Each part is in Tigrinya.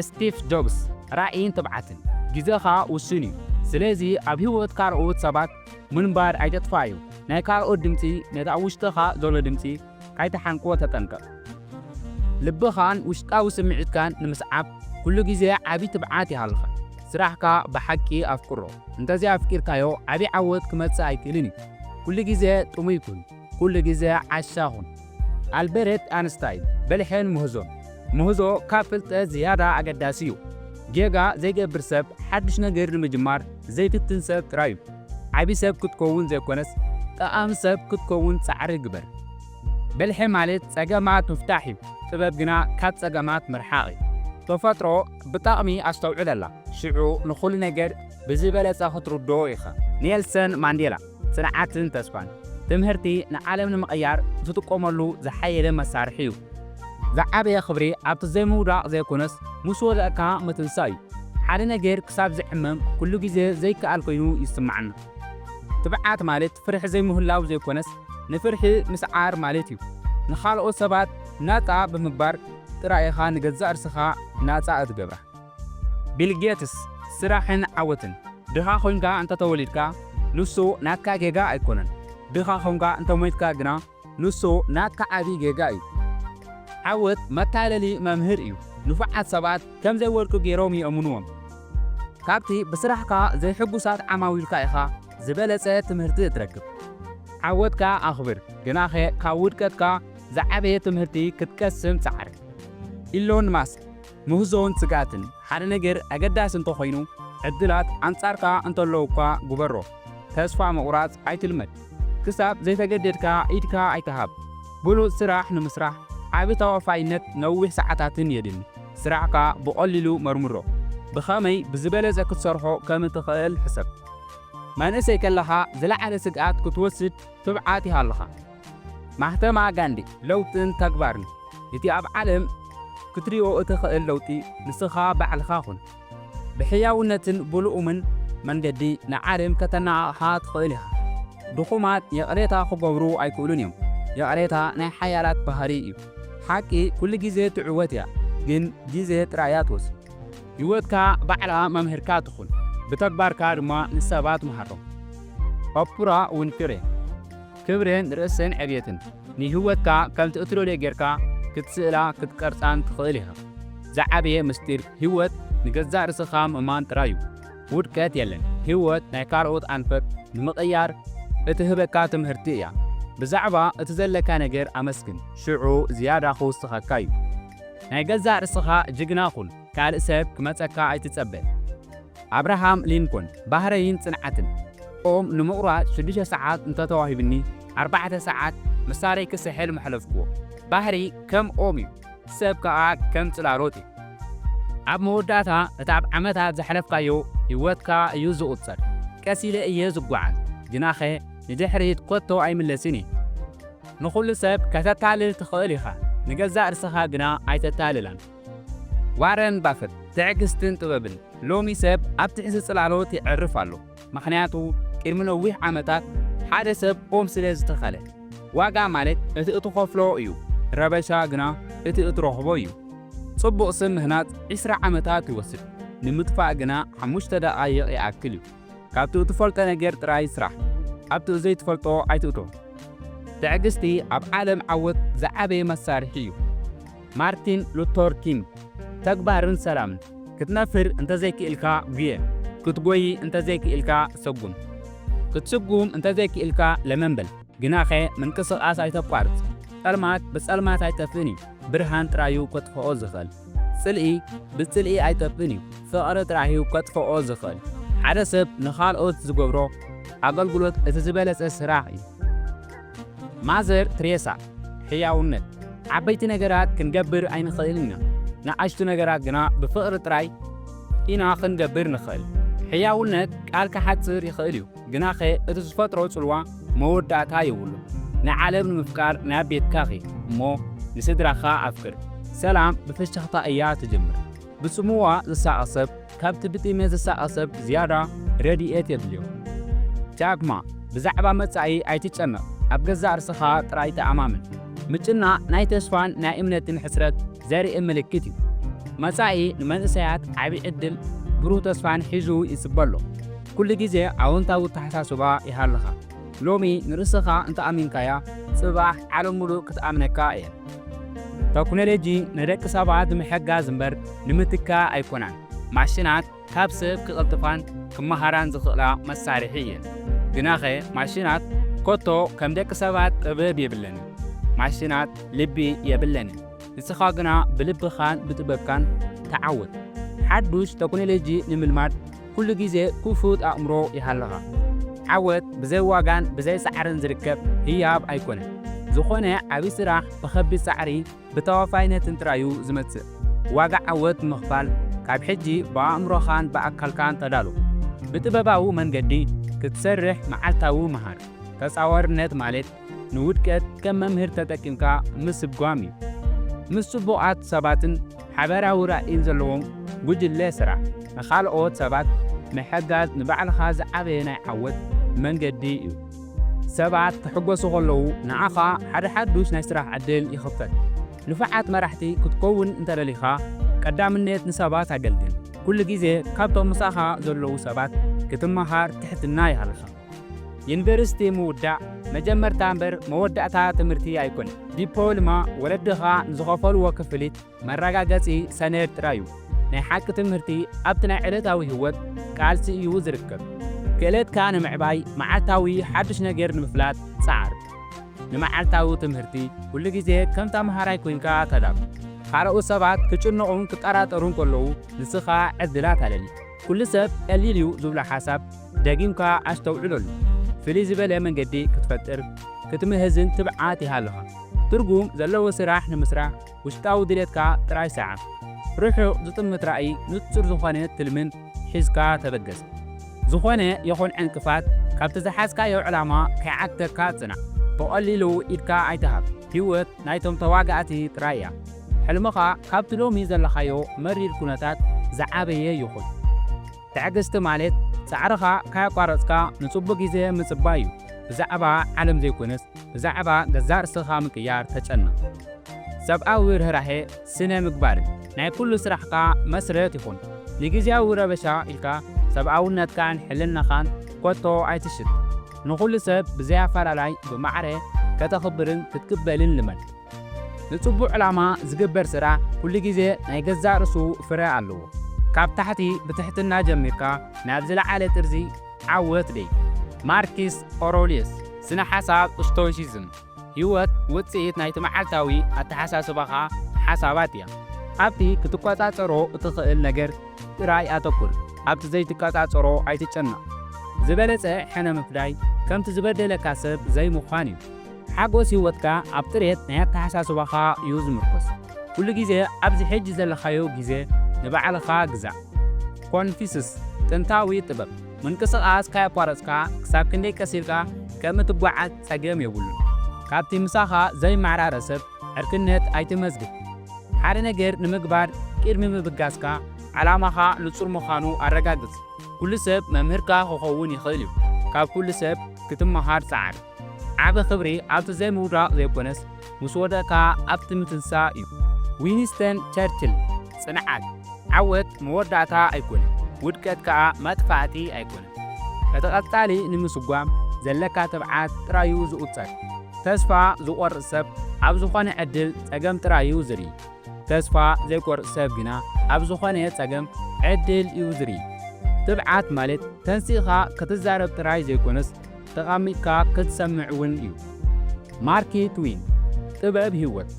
ስቲቭ ጆብስ፣ ራእይን ትብዓትን። ግዜኻ ውሱን እዩ። ስለዚ ኣብ ህይወት ካልኦት ሰባት ምንባር ኣይተጥፍኣዮ። ናይ ካልኦት ድምጺ ነቲ ኣብ ውሽጥኻ ዘሎ ድምጺ ካይትሓንቆ ተጠንቀቕ። ልብኻን ውሽጣዊ ስምዒትካን ንምስዓብ ኩሉ ግዜ ዓቢ ትብዓት ይሃልኻ። ስራሕካ ብሓቂ ኣፍቅሮ። እንተዘይ ኣፍቂርካዮ ዓቢ ዓወት ክመጽእ ኣይክእልን እዩ። ኩሉ ግዜ ጥሙይ ኩን። ኩሉ ግዜ ዓሻ ኩን። ኣልበርት ኣንስታይን፣ በልሕን ምህዞን። ምህዞ ካብ ፍልጠት ዝያዳ ኣገዳሲ እዩ። ጌጋ ዘይገብር ሰብ ሓድሽ ነገር ንምጅማር ዘይፍትን ሰብ ጥራይ እዩ። ዓቢ ሰብ ክትከውን ዘይኮነስ፣ ጠቓሚ ሰብ ክትከውን ጻዕሪ ግበር። በልሒ ማለት ጸገማት ምፍታሕ እዩ፣ ጥበብ ግና ካብ ጸገማት ምርሓቕ እዩ። ተፈጥሮ ብጠቕሚ ኣስተውዕለላ፣ ሽዑ ንኹሉ ነገር ብዝበለጸ ክትርድኦ ኢኻ። ኔልሰን ማንዴላ። ጽንዓትን ተስፋን። ትምህርቲ ንዓለም ንምቕያር እትጥቀመሉ ዝሓየለ መሳርሒ እዩ። ዝዓበየ ክብሪ ኣብቲ ዘይምውዳቕ ዘይኮነስ፣ ምስ ወደቕካ ምትንሳእ እዩ። ሓደ ነገር ክሳብ ዝዕመም ኩሉ ግዜ ዘይከኣል ኮይኑ ይስምዓና። ትብዓት ማለት ፍርሒ ዘይምህላው ዘይኮነስ፣ ንፍርሒ ምስዓር ማለት እዩ። ንኻልኦት ሰባት ናጻ ብምግባር ጥራይ ኢኻ ንገዛእ ርእስኻ ናጻ እትገብራ። ቢል ጌትስ፣ ስራሕን ዓወትን። ድኻ ኮይንካ እንተተወሊድካ፣ ንሱ ናትካ ጌጋ ኣይኮነን። ድኻ ኮይንካ እንተሞይትካ ግና፣ ንሱ ናትካ ዓቢ ጌጋ እዩ። ዓወት መታለሊ መምህር እዩ። ንፉዓት ሰባት ከም ዘይወድቁ ገይሮም ይእምኑዎም። ካብቲ ብስራሕካ ዘይሕጉሳት ዓማዊልካ ኢኻ ዝበለጸ ትምህርቲ እትረክብ። ዓወትካ ኣኽብር፣ ግናኸ ካብ ውድቀትካ ዝዓበየ ትምህርቲ ክትቀስም ጻዕር። ኢሎን ማስክ፣ ምህዞን ስግኣትን። ሓደ ነገር ኣገዳሲ እንተኾይኑ፣ ዕድላት ኣንጻርካ እንተለዉ እኳ ግበሮ። ተስፋ ምቑራጽ ኣይትልመድ። ክሳብ ዘይተገደድካ ኢድካ ኣይትሃብ። ብሉጽ ስራሕ ንምስራሕ ዓቢ ተወፋይነት ነዊሕ ሰዓታትን የድሊ። ስራሕካ ብቐሊሉ መርምሮ። ብኸመይ ብዝበለጸ ክትሰርሖ ከም እትኽእል ሕሰብ። መንእሰይ ከለኻ ዝለዓለ ስግኣት ክትወስድ ትብዓት ይሃልኻ። ማህተማ ጋንዲ፣ ለውጥን ተግባርን። እቲ ኣብ ዓለም ክትሪኦ እትኽእል ለውጢ ንስኻ ባዕልኻ ኩን። ብሕያውነትን ብልኡምን መንገዲ ንዓለም ከተነቓቕሓ ትኽእል ኢኻ። ድኹማት ይቕሬታ ክገብሩ ኣይክእሉን እዮም። ይቕሬታ ናይ ሓያላት ባህሪ እዩ። ሓቂ ኩሉ ግዜ ትዕወት እያ፣ ግን ግዜ ጥራይ እያ ትወስድ። ህይወትካ ባዕላ መምህርካ ትኹን፣ ብተግባርካ ድማ ንሰባት ምሃሮም። ኦፕራ ዊንፍሬ። ክብርን ርእስን ዕብየትን። ንህይወትካ ከምቲ እትደልዮ ጌርካ ክትስእላ ክትቀርጻን ትኽእል ኢኻ። ዝዓበየ ምስጢር ህይወት ንገዛእ ርእስኻ ምእማን ጥራይ እዩ። ውድቀት የለን። ህይወት ናይ ካልኦት ኣንፈት ንምቕያር እትህበካ ትምህርቲ እያ። ብዛዕባ እቲ ዘለካ ነገር ኣመስግን፣ ሽዑ ዝያዳ ክውስኸካ እዩ። ናይ ገዛእ ርእስኻ ጅግና ኩን፣ ካልእ ሰብ ክመጸካ ኣይትጸበ። ኣብርሃም ሊንኮን፣ ባህረይን ጽንዓትን። ኦም ንምቑራጽ ሽዱሽተ ሰዓት እንተተዋሂብኒ፣ ኣርባዕተ ሰዓት መሳርሒ ክስሕል ምሓለፍኩዎ። ባህሪ ከም ኦም እዩ፣ ሰብ ከኣ ከም ጽላሎት እዩ። ኣብ መወዳእታ፣ እቲ ኣብ ዓመታት ዘሕለፍካዮ ህይወትካ እዩ ዝቑጸር። ቀስ ኢለ እየ ዝጓዓዝ፣ ግናኸ ንድሕሪት ከቶ ኣይምለስን እየ። ንኹሉ ሰብ ከተታልል ትኽእል ኢኻ፣ ንገዛእ ርእስኻ ግና ኣይተታልላን። ዋረን ባፈት፣ ትዕግስትን ጥበብን። ሎሚ ሰብ ኣብ ትሕቲ ጽላሎት ይዕርፍ ኣሎ፣ ምኽንያቱ ቅድሚ ነዊሕ ዓመታት ሓደ ሰብ ኦም ስለ ዝተኸለ። ዋጋ ማለት እቲ እትኸፍሎ እዩ፣ ረበሻ ግና እቲ እትረኽቦ እዩ። ጽቡቕ ስም ምህናጽ ዕስራ ዓመታት ይወስድ፣ ንምጥፋእ ግና ሓሙሽተ ደቓይቕ ይኣክል እዩ። ካብቲ እትፈልጦ ነገር ጥራይ ስራሕ፣ ኣብቲ ዘይትፈልጦ ኣይትእቶ። ትዕግስቲ ኣብ ዓለም ዓወት ዝዓበየ መሳርሒ እዩ። ማርቲን ሉተር ኪንግ፣ ተግባርን ሰላምን። ክትነፍር እንተዘይክኢልካ ጉየ፣ ክትጎዪ እንተዘይክኢልካ ሰጉም። ክትስጉም እንተዘይክኢልካ ለመን በል፣ ግናኸ ምንቅስቓስ ኣይተቋርጽ። ጸልማት ብጸልማት ኣይጠፍእን እዩ፣ ብርሃን ጥራዩ ከጥፍኦ ዝኽእል። ጽልኢ ብጽልኢ ኣይጠፍእን እዩ፣ ፍቕሪ ጥራዩ ከጥፍኦ ዝኽእል። ሓደ ሰብ ንኻልኦት ዝገብሮ ኣገልግሎት እቲ ዝበለጸ ስራሕ እዩ። ማዘር ትሬሳ፣ ሕያውነት። ዓበይቲ ነገራት ክንገብር ኣይንኽእልን ኢና፣ ንኣሽቱ ነገራት ግና ብፍቕሪ ጥራይ ኢና ክንገብር ንኽእል። ሕያውነት ቃል ክሓጽር ይኽእል እዩ፣ ግናኸ እቲ ዝፈጥሮ ጽልዋ መወዳእታ የብሉን። ንዓለም ንምፍቃር ናብ ቤትካ ኺድ እሞ ንስድራኻ ኣፍቅር። ሰላም ብፍሽኽታ እያ ትጅምር። ብጽምዋ ዝሳቐ ሰብ ካብቲ ብጥሜት ዝሳቐ ሰብ ዝያዳ ረድኤት የድልዮ። ጃክ ማ፣ ብዛዕባ መጻኢ ኣይትጨነቕ፣ ኣብ ገዛእ ርእስኻ ጥራይ ተኣማመን። ምጭናቕ ናይ ተስፋን ናይ እምነትን ሕስረት ዘርኢ ምልክት እዩ። መጻኢ ንመንእሰያት ዓቢ ዕድል፣ ብሩህ ተስፋን ሒዙ ይጽበ ኣሎ። ኩሉ ግዜ ኣወንታዊ ኣተሓሳስባ ይሃልኻ። ሎሚ ንርእስኻ እንተ ኣሚንካያ፣ ጽባሕ ዓለም ምሉእ ክትኣምነካ እያ። ተክኖሎጂ ንደቂ ሰባት ንምሕጋዝ እምበር ንምትካእ ኣይኮናን። ማሽናት ካብ ሰብ ክቐልጥፋን ክመሃራን ዝኽእላ መሳርሒ እየን። ግናኸ ማሽናት ኮቶ ከም ደቂ ሰባት ጥበብ የብለንን። ማሽናት ልቢ የብለንን። ንስኻ ግና ብልብኻን ብጥበብካን ተዓወት። ሓዱሽ ተክኖሎጂ ንምልማድ ኩሉ ግዜ ክፉት ኣእምሮ ይሃልኻ። ዓወት ብዘይ ዋጋን ብዘይ ጻዕርን ዝርከብ ህያብ ኣይኮነን። ዝኾነ ዓቢ ስራሕ ብኸቢድ ጻዕሪ ብተዋፋይነትን ጥራዩ ዝመጽእ። ዋጋ ዓወት ምኽፋል ካብ ሕጂ ብኣእምሮኻን ብኣካልካን ተዳሎ። ብጥበባዊ መንገዲ ክትሰርሕ መዓልታዊ መሃር። ተጻዋርነት ማለት ንውድቀት ከም መምህር ተጠቂምካ ምስጓም እዩ። ምስ ጽቡቓት ሰባትን ሓበራዊ ራእይን ዘለዎም ጉጅለ ስራሕ። ንኻልኦት ሰባት ምሕጋዝ ንባዕልኻ ዝዓበየ ናይ ዓወት መንገዲ እዩ። ሰባት ክሕጎሱ ከለዉ ንዓኻ ሓደ ሓዱሽ ናይ ስራሕ ዕድል ይኽፈት። ንፉዓት መራሕቲ ክትከውን እንተደሊኻ ቀዳምነት ንሰባት ኣገልግል። ኩሉ ግዜ ካብቶም ምሳኻ ዘለዉ ሰባት ክትመሃር ትሕትና ይሃልኻ። ዩኒቨርሲቲ ምውዳእ መጀመርታ እምበር መወዳእታ ትምህርቲ ኣይኮነን። ዲፕሎማ ወለድኻ ንዝኸፈልዎ ክፍሊት መረጋገጺ ሰነድ ጥራይ እዩ። ናይ ሓቂ ትምህርቲ ኣብቲ ናይ ዕለታዊ ህይወት ቃልሲ እዩ ዝርከብ። ክእለትካ ንምዕባይ መዓልታዊ ሓድሽ ነገር ንምፍላጥ ጸዓር። ንመዓልታዊ ትምህርቲ ኩሉ ግዜ ከም ተምሃራይ ኮይንካ ተዳሎ። ካልኦት ሰባት ክጭነቑን ክጠራጠሩን ከለዉ ንስኻ ዕድላት ኣለሊ። ኩሉ ሰብ ቀሊል እዩ ዝብሎ ሓሳብ ደጊምካ ኣስተውዕለሉ። ፍልይ ዝበለ መንገዲ ክትፈጥር ክትምህዝን ትብዓት ይሃልኻ። ትርጉም ዘለዎ ስራሕ ንምስራሕ ውሽጣዊ ድሌትካ ጥራይ ሰዓብ። ርሑቕ ዝጥምት ራእይ፣ ንጹር ዝኾነ ትልምን ሒዝካ ተበገስ። ዝኾነ ይኹን ዕንቅፋት ካብቲ ዝሓዝካዮ ዕላማ ከይዓግተካ ጽናዕ። ብቐሊሉ ኢድካ ኣይትሃብ። ህይወት ናይቶም ተዋጋእቲ ጥራይ እያ። ሕልምኻ ካብቲ ሎሚ ዘለኻዮ መሪር ኩነታት ዝዓበየ ይኹን። ትዕግስቲ ማለት ጻዕርኻ ካያቋረጽካ ንጽቡቕ ግዜ ምጽባይ እዩ። ብዛዕባ ዓለም ዘይኮነስ ብዛዕባ ገዛእ ርእስኻ ምቅያር ተጨነቕ። ሰብኣዊ ርህራሄ ስነ ምግባርን ናይ ኩሉ ስራሕካ መስረት ይኹን። ንግዝያዊ ረበሻ ኢልካ ሰብኣውነትካን ሕልናኻን ኮቶ ኣይትሽጥ። ንኹሉ ሰብ ብዘይ ኣፈላላይ ብማዕረ ከተኽብርን ክትቅበልን ልመድ። ንጽቡቕ ዕላማ ዝግበር ስራሕ ኩሉ ግዜ ናይ ገዛእ ርእሱ ፍረ ኣለዎ። ካብ ታሕቲ ብትሕትና ጀሚርካ ናብ ዝለዓለ ጥርዚ ዓወት ደይ። ማርኪስ ኦሮልየስ፣ ስነ ሓሳብ ስቶይሲዝም። ህይወት ውጽኢት ናይቲ መዓልታዊ ኣተሓሳስባኻ ሓሳባት እያ። ኣብቲ ክትቆጻጸሮ እትኽእል ነገር ጥራይ ኣተኩር። ኣብቲ ዘይትቆጻጸሮ ኣይትጨነቕ። ዝበለጸ ሕነ ምፍዳይ ከምቲ ዝበደለካ ሰብ ዘይምዃን እዩ። ሓጎስ ህይወትካ ኣብ ጥሬት ናይ ኣተሓሳስባኻ እዩ ዝምርኮስ። ኩሉ ግዜ ኣብዚ ሕጂ ዘለኻዮ ግዜ ንባዕልኻ ግዛእ። ኮንፊስስ፣ ጥንታዊ ጥበብ። ምንቅስቓስ ካያቋረጽካ ክሳብ ክንደይ ቀስ ኢልካ ከም እትጓዓዝ ጸገም የብሉን። ካብቲ ምሳኻ ዘይመዓራረ ሰብ ዕርክነት ኣይትመዝግብ። ሓደ ነገር ንምግባር ቅድሚ ምብጋስካ ዕላማኻ ንጹር ምዃኑ ኣረጋግጽ። ኩሉ ሰብ መምህርካ ክኸውን ይኽእል እዩ። ካብ ኩሉ ሰብ ክትመሃር ጸዓር። ዓቢ ክብሪ ኣብቲ ዘይምውዳቕ ዘይኮነስ፣ ምስ ወደቕካ ኣብቲ ምትንሳእ እዩ። ዊንስተን ቸርችል፣ ጽንዓት፣ ዓወት መወዳእታ ኣይኮነን፣ ውድቀት ከኣ መጥፋእቲ ኣይኮነን። እቲ ቀጻሊ ንምስጓም ዘለካ ትብዓት ጥራዩ ዝቑጸር። ተስፋ ዝቖርጽ ሰብ ኣብ ዝኾነ ዕድል ጸገም ጥራዩ ዝርኢ። ተስፋ ዘይቆርጽ ሰብ ግና ኣብ ዝኾነ ጸገም ዕድል እዩ ዝርኢ። ትብዓት ማለት ተንሲእኻ ክትዛረብ ጥራይ ዘይኮነስ፣ ተቐሚጥካ ክትሰምዕ እውን እዩ። ማርኪ ትዊን፣ ጥበብ ህይወት።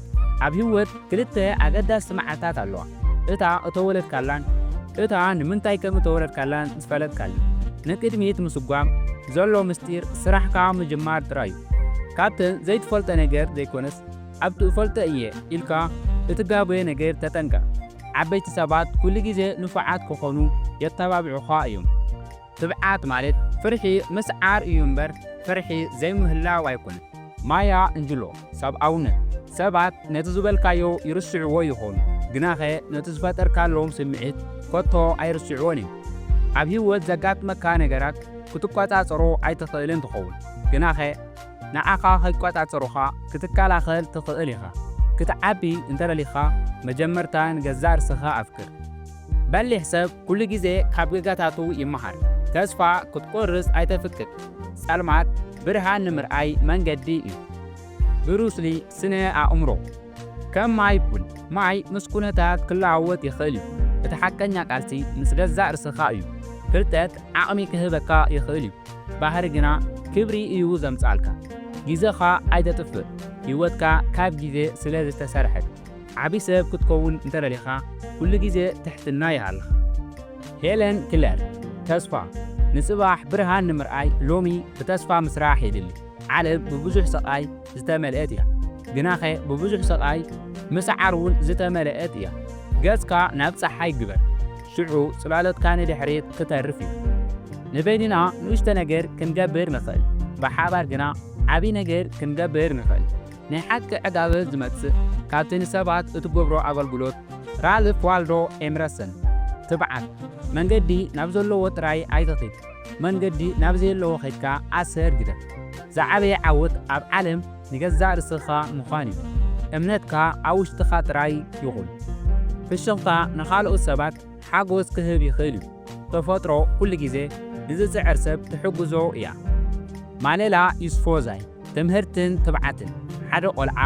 ኣብ ህይወት ክልተ ኣገዳስቲ መዓልታት ኣለዋ። እታ እተወለድካላን እታ ንምንታይ ከም እተወለድካላን ዝፈለጥካሉ። ንቅድሚት ምስጓም ዘሎ ምስጢር ስራሕካ ምጅማር ጥራይ እዩ። ካብተን ዘይትፈልጦ ነገር ዘይኮነስ፣ ኣብ ትፈልጦ እየ ኢልካ እትጋጎየ ነገር ተጠንቀቕ። ዓበይቲ ሰባት ኩሉ ግዜ ንፉዓት ክኾኑ የተባብዑኻ እዮም። ትብዓት ማለት ፍርሒ ምስዓር እዩ እምበር ፍርሒ ዘይምህላው ኣይኮነን። ማያ እንጅሎ፣ ሰብኣውነት። ሰባት ነቲ ዝበልካዮ ይርስዕዎ ይኾኑ፣ ግናኸ ነቲ ዝፈጠርካሎም ስምዒት ኮቶ ኣይርስዕዎን እዮም። ኣብ ህይወት ዘጋጥመካ ነገራት ክትቆጻጸሮ ኣይትኽእልን ትኸውን፣ ግናኸ ንዓኻ ከይቆጻጸሩኻ ክትከላኸል ትኽእል ኢኻ። ክትዓቢ እንተ ደሊኻ፣ መጀመርታ ንገዛእ ርእስኻ ኣፍቅር። በሊሕ ሰብ ኩሉ ግዜ ካብ ጌጋታቱ ይመሃር። ተስፋ ክትቆርጽ ኣይተፍቅድ። ጸልማት ብርሃን ንምርኣይ መንገዲ እዩ። ብሩስ ሊ፣ ስነ ኣእምሮ። ከም ማይ ኩን። ማይ ምስ ኩነታት ክለዋወጥ ይኽእል እዩ። እቲ ሓቀኛ ቃልሲ ምስ ገዛእ ርእስኻ እዩ። ፍልጠት ዓቕሚ ክህበካ ይኽእል እዩ። ባህሪ ግና ክብሪ እዩ ዘምጽኣልካ። ግዜኻ ኣይተጥፍእ። ህይወትካ ካብ ግዜ ስለ ዝተሰርሐት። ዓቢ ሰብ ክትከውን እንተ ደሊኻ፣ ኩሉ ግዜ ትሕትና ይሃልኻ። ሄለን ክለር። ተስፋ። ንጽባሕ ብርሃን ንምርኣይ ሎሚ ብተስፋ ምስራሕ የድሊ። ዓለም ብብዙሕ ስቓይ ዝተመልአት እያ። ግናኸ ብብዙሕ ስቓይ ምስዓር እውን ዝተመልአት እያ። ገጽካ ናብ ጸሓይ ግበር። ሽዑ ጽላሎትካ ንድሕሪት ክተርፍ እዩ። ንበይንና ንእሽቶ ነገር ክንገብር ንኽእል። ብሓባር ግና ዓቢ ነገር ክንገብር ንኽእል። ናይ ሓቂ ዕጋበት ዝመጽእ ካብቲ ንሰባት እትገብሮ ኣገልግሎት። ራልፍ ዋልዶ ኤምረሰን። ትብዓት። መንገዲ ናብ ዘለዎ ጥራይ ኣይትኺድ። መንገዲ ናብ ዘየለዎ ኸድካ ኣሰር ግደፍ። ዝዓበየ ዓወት ኣብ ዓለም ንገዛእ ርእስኻ ምዃን እዩ። እምነትካ ኣብ ውሽጥኻ ጥራይ ይኹን። ፍሽኽታ ንኻልኦት ሰባት ሓጎስ ክህብ ይኽእል እዩ። ተፈጥሮ ኩሉ ግዜ ንዝጽዕር ሰብ ትሕግዞ እያ። ማሌላ ዩስፎዛይ። ትምህርትን ትብዓትን። ሓደ ቆልዓ፣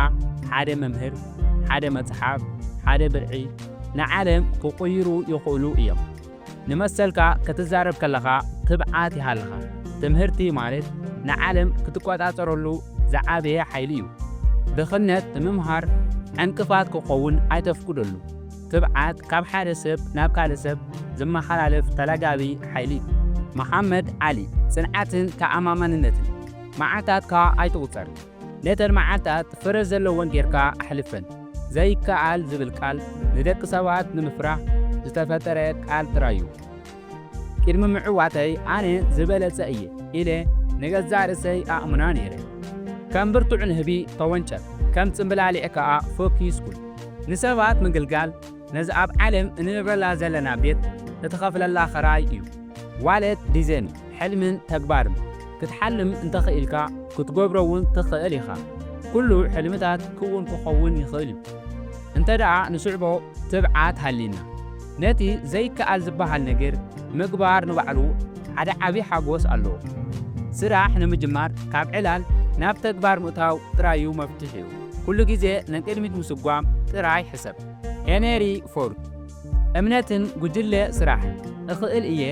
ሓደ መምህር፣ ሓደ መጽሓፍ፣ ሓደ ብርዒ ንዓለም ክቕይሩ ይኽእሉ እዮም። ንመሰልካ ክትዛረብ ከለኻ ትብዓት ይሃልኻ። ትምህርቲ ማለት ንዓለም ክትቆጻጸረሉ ዝዓበየ ሓይሊ እዩ። ድኽነት ንምምሃር ዕንቅፋት ክኸውን ኣይተፍቅደሉ። ትብዓት ካብ ሓደ ሰብ ናብ ካልእ ሰብ ዝመሓላለፍ ተላጋቢ ሓይሊ እዩ። መሓመድ ዓሊ። ጽንዓትን ተኣማማንነትን። መዓልታትካ ኣይትቑጸር። ነተን መዓልታት ፍረ ዘለወን ጌርካ ኣሕልፈን። ዘይከኣል ዝብል ቃል ንደቂ ሰባት ንምፍራሕ ዝተፈጠረ ቃል ጥራይ እዩ። ቅድሚ ምዕዋተይ ኣነ ዝበለጸ እየ ኢለ ንገዛእ ርእሰይ ኣእምና ነይረ። ከም ብርቱዕ ንህቢ ተወንጨፍ፣ ከም ጽምብላሊዕ ከኣ ፈኲስ ኩን። ንሰባት ምግልጋል፣ ነዚ ኣብ ዓለም እንነብረላ ዘለና ቤት እትኸፍለላ ኽራይ እዩ። ዋለት ዲዘኒ። ሕልምን ተግባርን። ክትሓልም እንተኽኢልካ፣ ክትገብሮ እውን ትኽእል ኢኻ። ኩሉ ሕልምታት ክውን ክኸውን ይኽእል እዩ። እንተ ደኣ ንስዕቦ ትብዓት ሃልዩና፣ ነቲ ዘይከኣል ዝበሃል ነገር ምግባር ንባዕሉ ሓደ ዓቢ ሓጎስ ኣለዎ። ስራሕ ንምጅማር ካብ ዕላል ናብ ተግባር ምእታው ጥራይ እዩ መፍትሒኡ። ኩሉ ግዜ ንቅድሚት ምስጓም ጥራይ ሕሰብ። ሄነሪ ፎርድ። እምነትን ጉጅለ ስራሕን። እኽእል እየ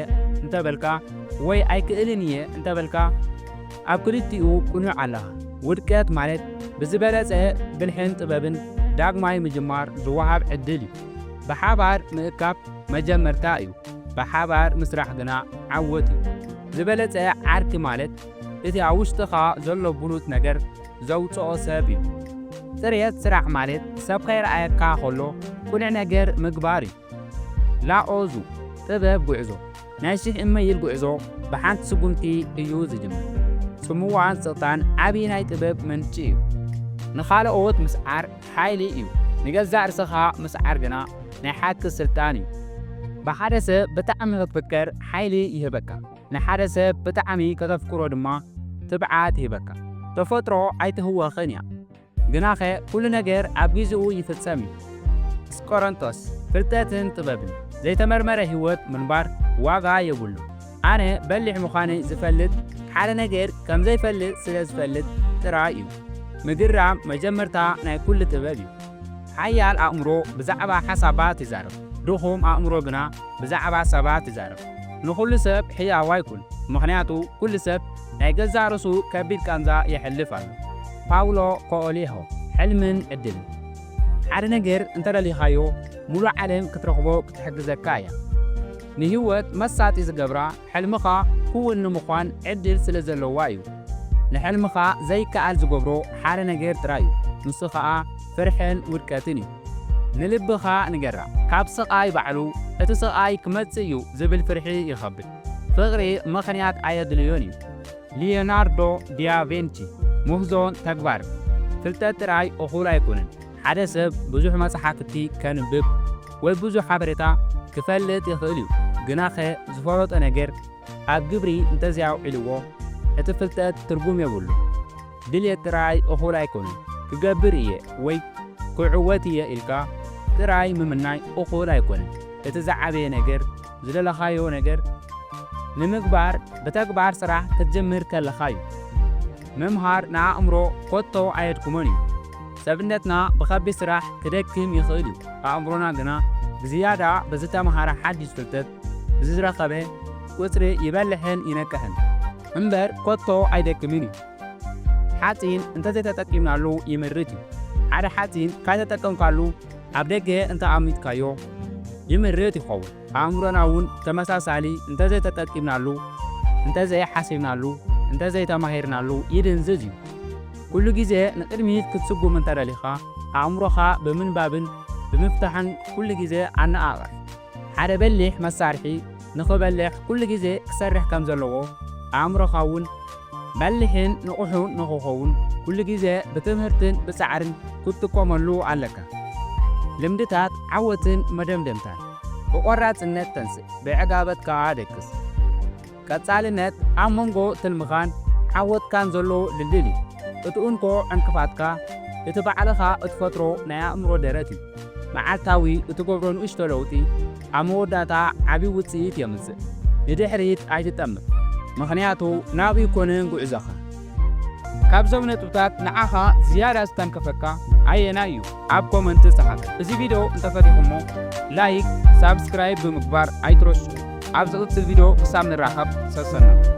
እንተበልካ ወይ ኣይክእልን እየ እንተበልካ፣ ኣብ ክልቲኡ ቅኑዕ ኣለኻ። ውድቀት ማለት ብዝበለጸ ብልሕን ጥበብን ዳግማይ ምጅማር ዝወሃብ ዕድል እዩ። ብሓባር ምእካብ መጀመርታ እዩ። ብሓባር ምስራሕ ግና ዓወት እዩ። ዝበለጸ ዓርኪ ማለት እቲ ኣብ ውሽጥኻ ዘሎ ብሩት ነገር ዘውጽኦ ሰብ እዩ። ጽሬት ስራሕ ማለት ሰብ ከይረኣየካ ከሎ ቅኑዕ ነገር ምግባር እዩ። ላኦዙ። ጥበብ ጉዕዞ። ናይ ሽሕ እመይል ጉዕዞ ብሓንቲ ስጉምቲ እዩ ዝጅምር። ጽምዋን ስቕታን ዓቢ ናይ ጥበብ ምንጪ እዩ። ንኻልኦት ምስዓር ሓይሊ እዩ። ንገዛእ ርእስኻ ምስዓር ግና ናይ ሓቂ ስልጣን እዩ። ብሓደ ሰብ ብጣዕሚ ክትፍቀር ሓይሊ ይህበካ። ንሓደ ሰብ ብጣዕሚ ከተፍቅሮ ድማ ትብዓት ይህበካ። ተፈጥሮ ኣይትህወኽን እያ። ግናኸ ኩሉ ነገር ኣብ ግዜኡ ይፍጸም እዩ። እስቆረንጦስ። ፍልጠትን ጥበብን። ዘይተመርመረ ህይወት ምንባር ዋጋ የብሉ። ኣነ በሊሕ ምዃነይ ዝፈልጥ ሓደ ነገር ከም ዘይፈልጥ ስለ ዝፈልጥ ጥራይ እዩ። ምግራም መጀመርታ ናይ ኩሉ ጥበብ እዩ። ሓያል ኣእምሮ ብዛዕባ ሓሳባት ይዛረብ፣ ድኹም ኣእምሮ ግና ብዛዕባ ሰባት ይዛረብ። ንኹሉ ሰብ ሕያው ኣይኩን፣ ምኽንያቱ ኩሉ ሰብ ናይ ገዛእ ርእሱ ከቢድ ቃንዛ የሕልፍ ኣሎ። ፓውሎ ኮኦሊሆ። ሕልምን ዕድልን። ሓደ ነገር እንተደሊኻዮ፣ ሙሉእ ዓለም ክትረኽቦ ክትሕግዘካ እያ። ንህይወት መሳጢ ዝገብራ፣ ሕልምኻ ክውን ንምዃን ዕድል ስለ ዘለዋ እዩ። ንሕልምኻ ዘይከኣል ዝገብሮ ሓደ ነገር ጥራይ እዩ፣ ንሱ ኸኣ ፍርሕን ውድቀትን እዩ። ንልብኻ ንገራ፣ ካብ ስቓይ ባዕሉ፣ እቲ ስቓይ ክመጽእ እዩ ዝብል ፍርሒ ይኸብድ። ፍቕሪ ምኽንያት ኣየድልዮን እዩ። ሊዮናርዶ ዲያቬንቺ። ምህዞን ተግባርን። ፍልጠት ጥራይ እኹል ኣይኮነን። ሓደ ሰብ ብዙሕ መጽሓፍቲ ከንብብ ወይ ብዙሕ ሓበሬታ ክፈልጥ ይኽእል እዩ፣ ግናኸ ዝፈለጦ ነገር ኣብ ግብሪ እንተዘይኣውዒልዎ፣ እቲ ፍልጠት ትርጉም የብሉን። ድልየት ጥራይ እኹል ኣይኮነን። ክገብር እየ ወይ ክዕወት እየ ኢልካ ጥራይ ምምናይ እኹል ኣይኮነን። እቲ ዝዓበየ ነገር ዝደለኻዮ ነገር ንምግባር ብተግባር ስራሕ ክትጅምር ከለኻ እዩ። ምምሃር ንኣእምሮ ኮቶ ኣየድክሞን እዩ። ሰብነትና ብኸቢድ ስራሕ ክደክም ይኽእል እዩ። ኣእምሮና ግና ብዝያዳ ብዝተምሃረ ሓድሽ ፍልጠት ብዝረኸበ ቁጽሪ ይበልሕን ይነቅሕን እምበር ኮቶ ኣይደክምን እዩ። ሓጺን እንተዘይተጠቂምናሉ ይምርት እዩ። ሓደ ሓጺን ካይተጠቀምካሉ ኣብ ደገ እንተኣሚትካዮ ይምርት ይኸውን። ኣእምሮና እውን ተመሳሳሊ እንተዘይተጠቂምናሉ፣ እንተዘይሓሲብናሉ፣ እንተዘይተማሂርናሉ ይድንዝዝ እዩ። ኩሉ ግዜ ንቕድሚት ክትስጉም እንተደሊኻ ኣእምሮኻ ብምንባብን ብምፍታሕን ኩሉ ግዜ ኣነቓቕሕ። ሓደ በሊሕ መሳርሒ ንኽበልሕ ኩሉ ግዜ ክሰርሕ ከም ዘለዎ ኣእምሮኻ እውን በሊሕን ንቑሑን ንኽኸውን ኩሉ ግዜ ብትምህርትን ብጻዕርን ክትጥቀመሉ ኣለካ። ልምድታት ዓወትን መደምደምታን። ብቆራጽነት ተንስእ፣ ብዕጋበት ከኣ ደቅስ። ቀጻልነት ኣብ መንጎ ትልምኻን ዓወትካን ዘሎ ድልድል እዩ። እቲ እንኮ ዕንቅፋትካ እቲ ባዕልኻ እትፈጥሮ ናይ ኣእምሮ ደረት እዩ። መዓልታዊ እትገብሮ ንእሽቶ ለውጢ ኣብ መወዳእታ ዓቢ ውጽኢት የምጽእ። ንድሕሪት ኣይትጠምት፣ ምኽንያቱ ናብኡ ኣይኮነን ጉዕዞኻ። ካብዞም ነጥብታት ንዓኻ ዝያዳ ዝተንከፈካ ኣየናይ እዩ? ኣብ ኮመንት ጸሓፍ። እዚ ቪድዮ እንተፈቲኹሞ ላይክ፣ ሳብስክራይብ ብምግባር ኣይትረስዑ። ኣብ ዝቕጽል ቪድዮ ክሳብ ንራኸብ ሰሰና።